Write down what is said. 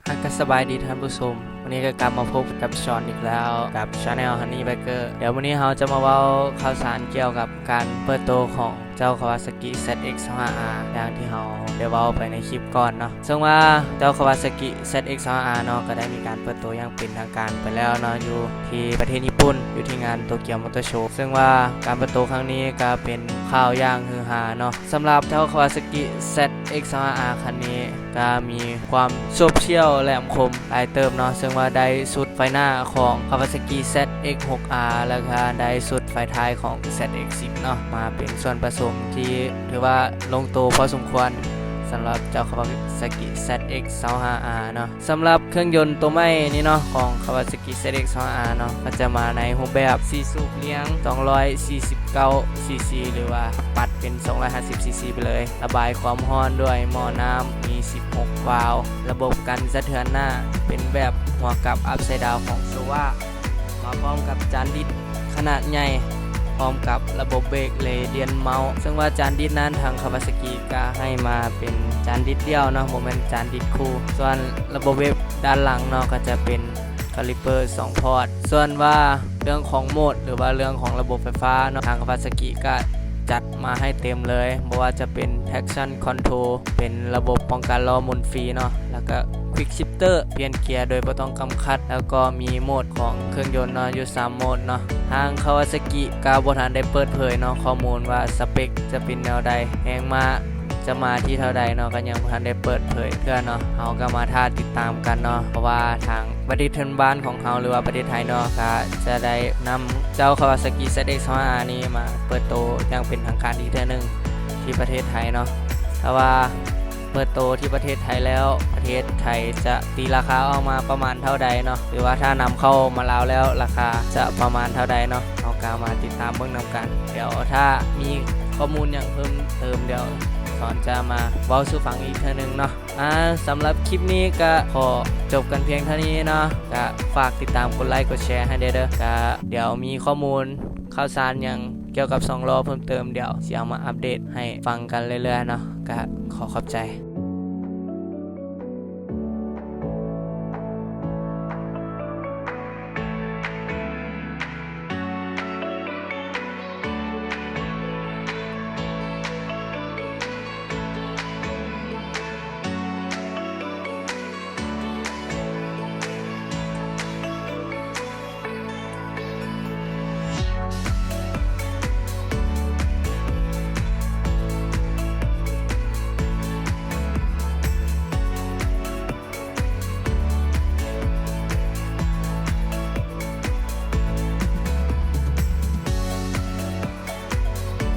ອາ ກໍສະບາຍດີທ່ານຜູ້ຊົມ, ມື້ນີ້ກໍກັບມາພົບກັບຊອນອີກແລ້ວ ກັບ Channel Honey Biker. ດຽວມື້ນີ້ເຮົາຈະມາເວົ້າຂ່າວສານກ່ຽວກັບການເປີດໂຕຂອງເຈົ້າ Kawasaki Z X ຊາວຫ້າ R ຢ່າງທີ່ເຮົາໄດ້ເວົ້າໄປໃນຄລິບກ່ອນເນາະ. ເຊິ່ງວ່າເຈົ້າ Kawasaki Z X ຊາວຫ້າ R ເນາະ ກໍໄດ້ມີການເປີດໂຕຢ່າງເປັນທາງການໄປແລ້ວເນາະ ຢູ່ທີ່ປະເທດຍີ່ປຸ່ນ ຢູ່ທີ່ງານ Tokyo Motor Show. ເຊິ່ງວ່າການເປີດໂຕຄັ້ງນີ້ກໍເປັນຂ່າວຢ່າງຮືຮາເນາະ. ສຳລັບເຈົ້າ Kawasaki Z X ຊາວຫ້າ R ຄັນນີ້ ກໍມີຄວາມໂຊບຊຽວແຫຼມຄົມຫຼາຍເຕີບເນາະ, ເຊິ່ງວ່າໄດ້ຊຸດໄຟໜ້າຂອງ Kawasaki Z X ຫົກ R ແລ້ວກໍໄດ້ຊຸດໄຟທ້າຍຂອງ Z X ສິບ ເນາະ ມາເປັນສ່ວນປະສົມທີ່ຖືວ່າລົງໂຕພໍສົມຄວນ ສຳລັບເຈົ້າ Kawasaki Z X ຊາວຫ້າ R ເນາະ. ສຳລັບເຄື່ອງຍົນໂຕໃໝ່ນີ້ເນາະ ຂອງ Kawasaki Z X ຊາວຫ້າ R ເນາະ ກໍຈະມາໃນຮູບແບບສີ່ສູບລຽງ ສອງຮ້ອຍສີ່ສິບເກົ້າ ຊີຊີ ຫຼືວ່າປັດເປັນ ສອງຮ້ອຍຫ້າສິບ ຊີຊີ ໄປເລີຍ. ລະບາຍຄວາມຮ້ອນດ້ວຍໝໍ້ນ້ຳ ມີສິບຫົກວາວ, ລະບົບກັນສະເທືອນໜ້າເປັນແບບຫົວກັບ Upside Down ຂອງ Showa ມາພ້ອມກັບຈານດິດຂະໜາດໃຫຍ່ ພ້ອມກັບລະບົບເບຣກ Radial Mount. ເຊິ່ງວ່າຈານດິດນັ້ນທາງ Kawasaki ກໍໃຫ້ມາເປັນຈານດິດດຽວເນາະ ບໍ່ແມ່ນຈານດິດຄູ່. ສ່ວນລະບົບເບຣກດ້ານຫຼັງເນາະ ກໍຈະເປັນ Caliper ສອງພອດ. ສ່ວນວ່າເລື່ອງຂອງໂໝດ ຫຼືວ່າເລື່ອງຂອງລະບົບໄຟຟ້າເນາະ ທາງ Kawasaki ກໍຈັດມາໃຫ້ເຕັມເລີຍ, ບໍ່ວ່າຈະເປັນ traction control ເປັນລະບົບປ້ອງກັນລໍ້ໝູນຟຣີເນາະ ແລ້ວກໍ Quick Shifter ປ່ຽນເກຍໂດຍບໍ່ຕ້ອງກຳຄັດ, ແລ້ວກໍມີໂໝດຂອງເຄື່ອງຍົນເນາະ ຢູ່ສາມໂໝດເນາະ. ທາງ Kawasaki ກໍບໍ່ທັນໄດ້ເປີດເຜີຍເນາະ ຂໍ້ມູນວ່າສະເປັກຈະເປັນແນວໃດ, ແຮງມ້າຈະມາທີ່ເທົ່າໃດເນາະ ກໍຍັງບໍ່ທັນໄດ້ເປີດເຜີຍເທື່ອເນາະ. ເຮົາກໍມາຖ້າຕິດຕາມກັນເນາະ ເພາະວ່າທາງປະເທດເພື່ອນບ້ານຂອງເຮົາ ຫຼືວ່າປະເທດໄທເນາະ ກໍຈະໄດ້ນຳເຈົ້າ Kawasaki Z X ຊາວຫ້າ R ນີ້ມາເປີດໂຕຢ່າງເປັນທາງການອີກເທື່ອໜຶ່ງທີ່ປະເທດໄທເນາະ. ຖ້າວ່າເປີດໂຕທີ່ປະເທດໄທແລ້ວ ປະເທດໄທຈະຕີລາຄາອອກມາປະມານເທົ່າໃດເນາະ ຫຼືວ່າຖ້ານຳເຂົ້າມາລາວແລ້ວ ລາຄາຈະປະມານເທົ່າໃດເນາະ, ເຮົາກໍມາຕິດຕາມເບິ່ງນຳກັນ. ດຽວຖ້າມີຂໍ້ມູນຫຍັງເພີ່ມເຕີມ ດຽວສອນຈະມາເວົ້າສູ່ຟັງອີກເທື່ອໜຶ່ງເນາະ. ອາ ສຳລັບຄລິບນີ້ກໍຂໍຈົບກັນພຽງເທົ່ານີ້ເນາະ, ກໍຝາກຕິດຕາມກົດໄລກົດແຊໃຫ້ແດ່ເດີ. ກໍດຽວມີຂໍ້ມູນຂ່າວສານຫຍັງກ່ຽວກັບສອງລໍ້ເພີ່ມເຕີມ ດຽວຊິເອົາມາອັບເດດໃຫ້ຟັງກັນເລື້ອຍໆເນາະ. ກໍຂໍຂອບໃຈ.